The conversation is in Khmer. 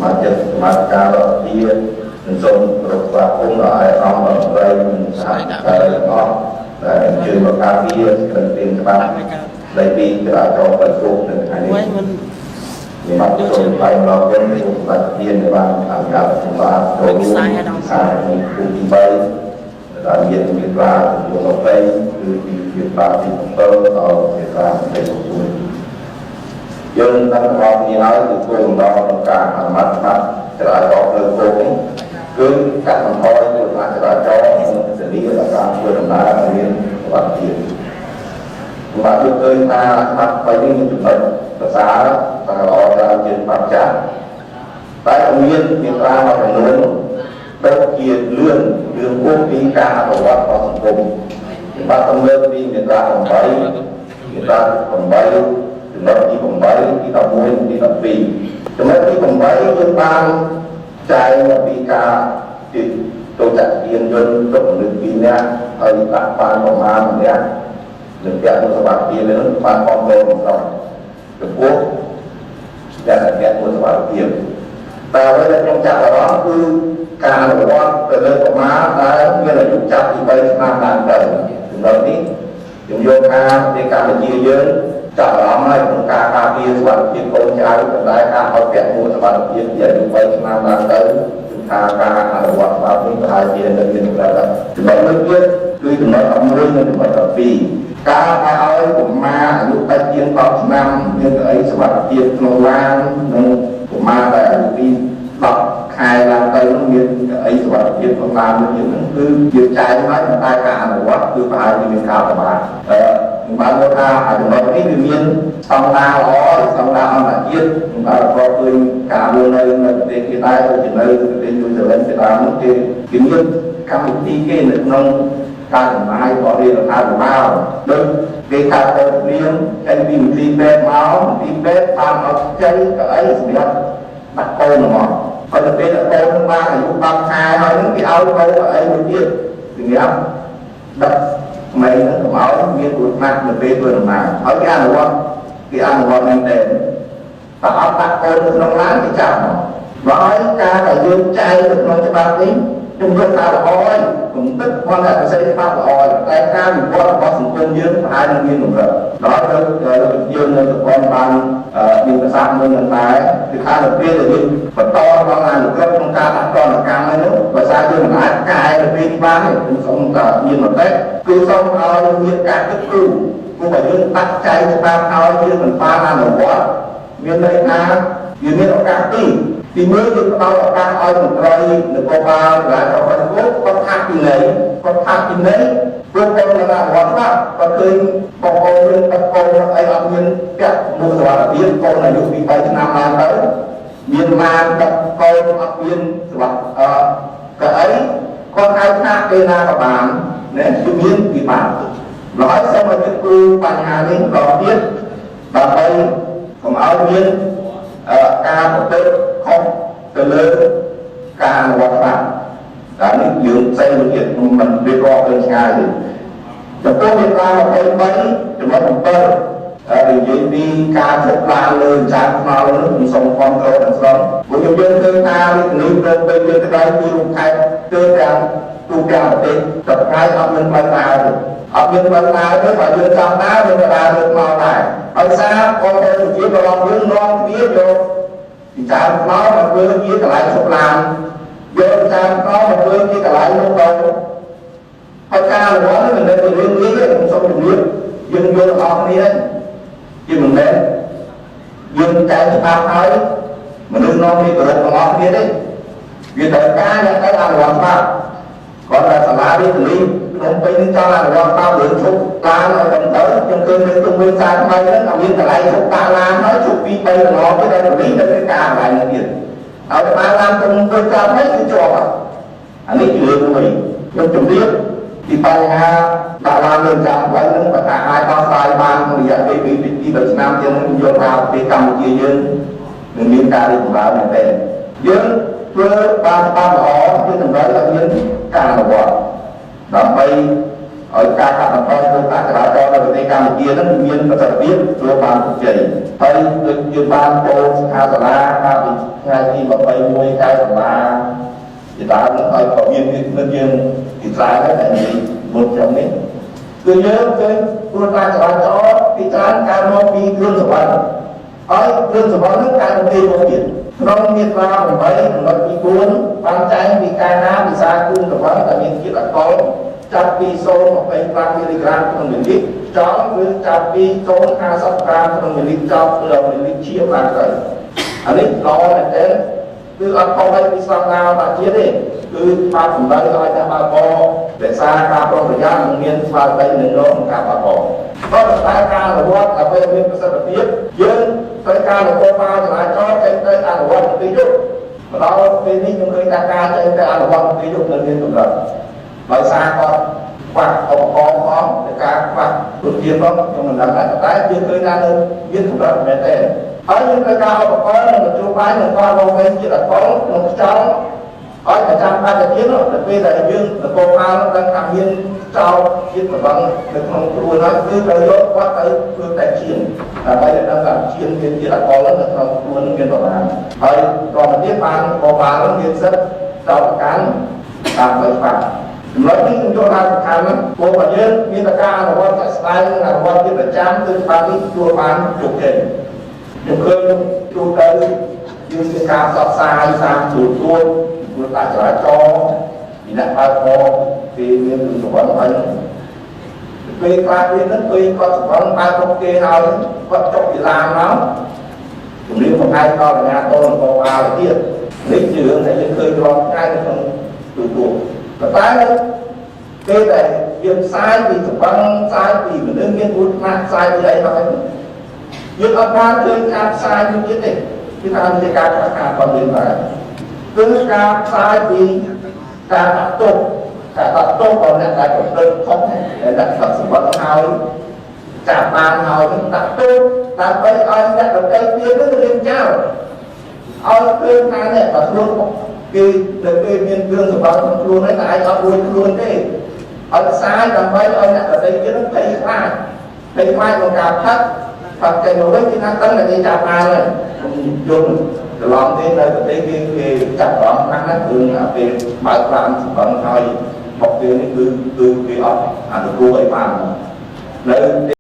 មាជិកសមាជិការរដ្ឋាភិបាលនិងសូមគោរពស្វាគមន៍ដល់ឯកឧត្តមរដ្ឋមន្ត្រីនិងសហការីទាំងអស់ដែលអញ្ជើញមកការពារសេចក្តីព្រាងច្បាប់ស្តីពីចរាចរណ៍ផ្លូវគោកនៅថ្ងៃនេះ វិញមិន ខ្ញុំបាទសូមថ្លែងអំណរគុណចំពោះសម្ដេចប្រធានដែលបានអនុញ្ញាតឲ្យខ្ញុំបាទចូលរួមសារក្នុងគូទី3ដែលមានមាត្រាចំនួន20គឺពីមាត្រាទី7ដល់មាត្រា29យើងដឹងទាំងអស់គ្នាហើយគឺគោលបំណងក្នុងការអនុម័តច្បាប់ចរាចរណ៍ផ្លូវគោកនេះគឺកាត់បន្ថយគ្រោះថ្នាក់ចរាចរណ៍និងធានាដល់ការធ្វើដំណើរឲ្យមានសុវត្ថិភាព បាទយើងឃើញថាច្បាប់បីនេះមានចំណុចប្រសើរតែល្អច្រើនជាងច្បាប់ចាស់តែក៏មានមាត្រាមួយចំនួនដូចជាលឿនរឿងពោះពីការអភិវឌ្ឍរបស់សង្គមបាទទំលើកពីមាត្រា8មាត្រា8ចំណុចទី8ទី11ទី12ចំណុចទី8យើងបានចែងអំពីការទីចូលចាក់យានយន្តទុកមនុស្ស2នាក់ហើយដាក់បានប្រមាណម្នាក់ នឹងពាក់មុខសុវត្ថិភាពនឹងបានអមចូលក្នុងចំពោះអ្នកដែលពាក់មុខសុវត្ថិភាពតែអ្វីដែលខ្ញុំចាប់អារម្មណ៍គឺការអនុវត្តទៅលើកុមារដែលមានអាយុចាប់ពី3ឆ្នាំឡើងទៅចំណុចនេះខ្ញុំយល់ថាប្រទេសកម្ពុជាយើងចាប់អារម្មណ៍ហើយក្នុងការការពារសុវត្ថិភាពកូនចៅប៉ុន្តែការឲ្យពាក់មួកសុវត្ថិភាពពីអាយុ3ឆ្នាំឡើងទៅគឺថាការអនុវត្តច្បាប់នេះប្រហែលជានៅមានកម្រិតដែរចំណុចមួយទៀតគឺចំណុច11និងចំណុច12ការដែលឲ្យកុមារអាយុតិចជាង10ឆ្នាំមានកៅអីសុវត្ថិភាពក្នុងឡាននិងកុមារដែលអាយុពី10ខែឡើងទៅនោះមានកៅអីសុវត្ថិភាពក្នុងឡានមួយទៀតហ្នឹងគឺយើងចែងហើយប៉ុន្តែការអនុវត្តគឺប្រហែលជាមានការពិបាកអឺខ្ញុំបានមើលថាអាចំណុចនេះវាមានស្តង់ដារល្អស្តង់ដារអន្តរជាតិខ្ញុំបានប្រកបឃើញការរស់នៅនៅប្រទេសគេដែរដូចជានៅប្រទេសញូហ្សេឡង់ជាដើមនោះគេគេមានកម្មវិធីគេនៅក្នុងការចំណាយរបស់រាជរដ្ឋាភិបាលដូចគេកើតទៅព្រៀងចេញពីមន្ទីរពេទ្យមកមន្ទីរពេទ្យបានអត់ចេញកៅអីសម្រាប់ដាក់កូនហ្មងហើយទៅពេលដាក់កូននឹងបានអាយុ10ខែហើយនឹងគេឲ្យកូនកៅអីមួយទៀតសម្រាប់ដាក់ក្មេងហ្នឹងកុំឲ្យមានគ្រោះថ្នាក់នៅពេលធ្វើដំណើរហើយគេអនុវត្តគេអនុវត្តមែនទេបើអត់ដាក់កូននៅក្នុងឡានគេចាប់មកបើឲ្យការដែលយើងចែងនៅក្នុងច្បាប់នេះខ្ញុំយល់ថាល្អហើយគំនិតគាត់តែសរសេរច្បាប់ល្អតែការវិវត្តរបស់សង្គមយើងប្រហែលនឹងមានកម្រិតដល់ទៅយើងនៅប្រព័ន្ធបានមានប្រសាសន៍មួយនឹងដែរគឺថានៅពេលដែលយើងបន្តដល់អនុក្រឹត្យក្នុងការដាក់ទណ្ឌកម្មហើយនោះបើសារយើងមិនអាចកែទៅពេលនេះបានទេខ្ញុំសូមតែមានមតិគឺសូមឲ្យមានការគិតគូរព្រោះបើយើងដាក់ចែងច្បាប់ឲ្យយើងមិនបានអនុវត្តមានន័យថាវាមានឱកាសពីរទីមួយយើងផ្ដល់ឱកាសឲ្យមន្ត្រីនគរបាលសាលារដ្ឋាភិបាលគាត់ថាពិន័យគាត់ថាពិន័យព្រោះគាត់មិនអនុវត្តច្បាប់គាត់ឃើញបងប្អូនយើងបាត់កូនអីអត់មានពាក់មួកសុវត្ថិភាពកូនអាយុពី3ឆ្នាំឡើងទៅមានឡានដឹកកូនអត់មានសុវត្ថិអឺកៅអីគាត់ហៅថាពេលណាក៏បានណាគឺមានវិបាកម្ល៉េះសូមឲ្យគិតគូរបញ្ហានេះម្ដងទៀតដើម្បីកុំឲ្យមានការប្រព្រឹត្តខុសទៅលើការអនុវត្តច្បាប់តែនេះយើងផ្សេងមួយទៀតមិនរៀបរាប់ទៅឆ្ងាយទេចំពោះមាត្រា23ចំណុច7ហើយនិយាយពីការឈប់ឡានលើចានថ្មនោះខ្ញុំសូមគ្រប់គ្រងទាំងស្រុងព្រោះខ្ញុំយើងឃើញថារាជធានីភ្នំពេញយើងក្តៅពីរូបខេត្តទើទាំងទូទាំងប្រទេសតែថ្ងៃអត់មានផ្លូវដើរទេអត់មានផ្លូវដើរទេបើយើងចង់ដើរយើងក៏ដើរលើថ្មដែរដោយសារបងប្អូនប្រជាពលរដ្ឋយើងនាំគ្នាយកចានថ្មមកធ្វើជាកន្លែងឈប់ឡានយកចានថ្មមកធ្វើជាកន្លែងលក់ដូរហើយការអនុវត្តនេះមិនមែនជារឿងងាយទេខ្ញុំសូមជម្រាបយើងយល់ទាំងអស់គ្នាជាមិនមែនយើងចែងច្បាប់ហើយមនុស្សនាំគ្នាគោរពទាំងអស់គ្នាទេវាត្រូវការអ្នកទៅអនុវត្តច្បាប់គាត់តែសាលារាជធានីភ្នំពេញនឹងចង់អនុវត្តច្បាប់រឿងឈប់ឡានឲ្យត្រឹមត្រូវខ្ញុំឃើញនៅជុំវិញសាថ្មីហ្នឹងតែមានកន្លែងឈប់ដាក់ឡានហើយឈប់ពី3កន្លងទៅដល់ប៉ូលីសទៅធ្វើការកន្លែងហ្នឹងទៀតឲ្យតែបានឡានជុំវិញសាថ្មីគឺជាប់អានេះជារឿងមួយខ្ញុំជម្រាបពីបញ្ហាដាក់ឡានលើចាំផ្លូវហ្នឹងបើថាអាចដោះស្រាយបានក្នុងរយៈពេល2ពី3ឆ្នាំទៀតហ្នឹងខ្ញុំយល់ថាប្រទេសកម្ពុជាយើងនឹងមានការរីកចម្រើនមែនទែនយើងធ្វើបានច្បាប់ល្អយើងតម្រូវឲ្យមានការអនុវត្តដើម្បី ឲ្យការកាត់បន្ថយគ្រោះថ្នាក់ចរាចរណ៍នៅប្រទេសកម្ពុជានឹងមានប្រសិទ្ធភាពទទួលបានជោគជ័យហើយដូចយើងបានចូលសិក្ខាសាលាកាលពីថ្ងៃទី21ខែសីហាជាដើមនឹងឲ្យក៏មាននឹងយើងពិចារណាតែនិយាយមុនខ្ញុំនេះគឺយើងឃើញគ្រោះថ្នាក់ចរាចរណ៍ពីច្រើនកើតមកពីគ្រឿងស្រវឹងហើយគ្រឿងស្រវឹងហ្នឹងកើតមកពីមកទៀតក្នុងមាត្រា8ចំណុចទី4បានចែងពីការណាវិសាគ្រឿងស្រវឹងដែលមានជាតិអាល់កុលចាប់ពី0.25មីលីក្រាមក្នុង1លីត្រចង់ឬចាប់ពី0.50ក្រាមក្នុង1លីត្រចង់ឬ1លីត្រជាឡើងទៅអានេះល្អមែនទែនគឺអត់ខុសអីពីស្តង់ដាររបស់ជាតិទេគឺបានសម្ដៅឲ្យតែបើករក្សាការប្រុងប្រយ័ត្ននិងមានស្មារតីនឹងរងការបើកក៏ប៉ុន្តែការអនុវត្តដើម្បីមានប្រសិទ្ធភាពយើងត្រូវការនគរបាលចរាចរណ៍ចេញទៅអនុវត្តពីយុគមកដល់ពេលនេះខ្ញុំឃើញថាការចេញទៅអនុវត្តពីយុគនៅមានកម្រិតដោយសារគាត់ខ្វះឧបករណ៍ផងនិងការខ្វះទុនធានផងខ្ញុំមិនដឹងដែរតែយើងឃើញថានៅមានកម្រិតមែនទេហើយយើងត្រូវការឧបករណ៍និងមធ្យោបាយក្នុងការរកវិញជាតិអាល់កុលក្នុងខ្យល់ឲ្យប្រចាំបាច់ទៀតដល់ពេលដែលយើងនគរបាលដឹងថាមានចោលជាតិស្រវឹងនៅក្នុងខ្លួនហើយគឺត្រូវយកគាត់ទៅធ្វើតែឈាមដើម្បីឲ្យដឹងថាឈាមមានជាតិអាល់កុលនៅក្នុងខ្លួនមានប្រមាណហើយក៏មកទៀតបាននគរបាលមានសិទ្ធិចោទប្រកាន់តាមផ្លូវច្បាប់ចំណុចនេះខ្ញុំយល់ថាសំខាន់ណាស់ព្រោះបើយើងមានតែការអនុវត្តជាក់ស្ដែងនិងអនុវត្តជាប្រចាំគឺច្បាប់នេះទទួលបានជោគជ័យខ្ញុំឃើញទូទៅយើងមានការផ្សព្វផ្សាយតាមទូរទស្សន៍គ្រោះថ្នាក់ចរាចរណ៍ពីអ្នកបើកបរគេមានគ្រឿងស្រវឹងហើយពេលខ្លះទៀតហ្នឹងពេលគាត់ស្រវឹងបើកពុកគេហើយគាត់ចុកពីឡានមកជំរាបបង្ហាញដល់អាជ្ញាធរនគរបាលទៀតនេះជារឿងដែលយើងឃើញរាល់ថ្ងៃនៅក្នុងទូរទស្សន៍ប៉ុន្តែពេលដែលយើងផ្សាយពីស្រវឹងផ្សាយពីមនុស្សមានគ្រោះថ្នាក់ផ្សាយពីអីមកហ្នឹងយើងអត់បានឃើញការផ្សាយនេះទៀតទេគឺថាជាការខ្វះខាតរបស់យើងដែរគឺការផ្សាយពីការដាក់ទោសការដាក់ទោសដល់អ្នកដែលប្រព្រឹត្តខុសដែលដាក់ផឹកសម្បត្តិហើយចាប់បានហើយនឹងដាក់ទោសដើម្បីឲ្យអ្នកដទៃទៀតនឹងរៀនចោលឲ្យឃើញថានេះបើខ្លួនគេនៅពេលមានគ្រឿងសម្បត្តិក្នុងខ្លួនហើយតែឯងអត់រួចខ្លួនទេឲ្យផ្សាយដើម្បីឲ្យអ្នកដទៃទៀតនឹងភ័យខ្លាចភ័យខ្លាចក្នុងការផឹកផឹកចេញមកវិញគេថាដឹងតែគេចាប់បានហើយខ្ញុំយល់ច្រឡំទេនៅប្រទេសគេគេចាប់អារម្មណ៍ខ្លាំងណាស់រឿងអាពេលបើកឡានសម្បត្តិហើយមកពេលនេះគឺគេអត់អនុគ្រោះអីបាននៅ